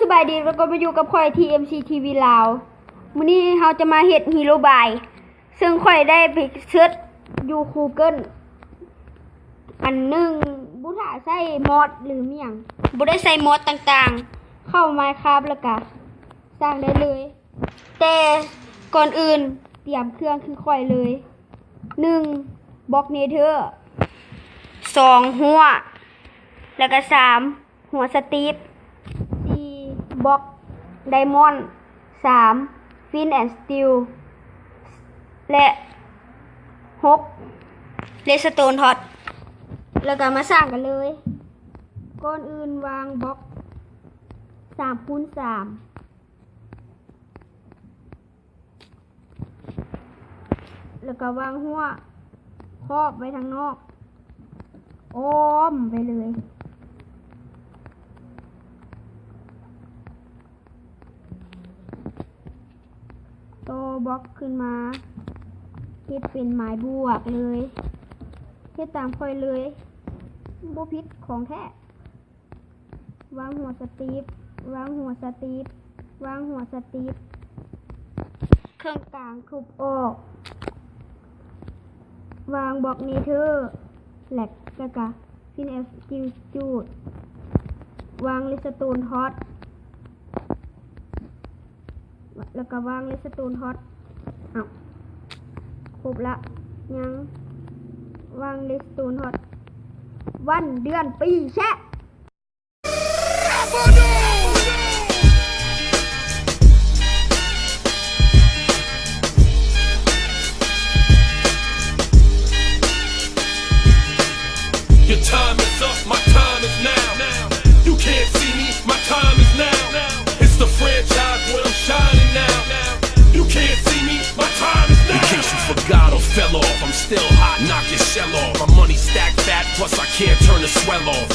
ສະບາຍດີ ແລ້ວກໍມາຢູ່ກັບຂ້ອຍ ທີ ເອັມ ຊີ ທີ ວີ ລາວ. ມື້ນີ້ເຮົາຈະມາເຮັດ Hero Buy ເຊິ່ງຂ້ອຍໄດ້ໄປເສີດຢູ່ Google ອັນໜຶ່ງ ບໍ່ຖ້າໃຊ້ມອດ ຫຼື ຫຍັງ ບໍ່ໄດ້ໃຊ້ມອດຕ່າງໆ ເຂົ້າ Minecraft ແລ້ວກະສ້າງໄດ້ເລີຍ. ແຕ່ກ່ອນອື່ນຕຽມເຄື່ອງຄືຂ້ອຍເລີຍ. ໜຶ່ງ ບລັອກ Nether. ສອງ ຮົ້ວ. ແລ້ວກະ ສາມ ຮົ້ວ Steel. ສີ່ ບລັອກ Diamond. ສາມ Flint and Steel. ແລະ ຫົກ Redstone Torch. ແລ້ວກະມາສ້າງກັນເລີຍ. ກ່ອນອື່ນວາງບລັອກ ສາມ ຄູນ ສາມ ແລ້ວກໍວາງຮົ້ວຂອບໄວ້ທາງນອກ ອ້ອມໄປເລີຍ. ຕໍ່ບລັອກຂຶ້ນມາ ເຮັດເປັນໄມ້ບວກເລີຍ. ເຮັດຕາມຂ້ອຍເລີຍ ບໍ່ຜິດຂອງແທ້. ວາງຫົວສະຕີບ ວາງຫົວສະຕີບ ວາງຫົວສະຕີບ ເຄິ່ງກາງທຸບອອກ. ວາງບລັອກເນເທີ ແລັກ ແລ້ວກະຟິນແອສ ສະຕິວຈູດ ວາງເຣດສະໂຕນທອດ ແລ້ວກະວາງເຣດສະໂຕນທອດ. ເອົ້າ ຄົບລະ ຍັງ ວາງເຣດສະໂຕນທອດ ວັນເດືອນປີແຊະ. Your time is up, my time is now. You can't see me, my time is now. It's the franchise where I'm shining now. You can't see me, my time is now. In case you forgot or fell off, I'm still hot, knock your shell off. My money stack fat, plus I can't turn the swell off.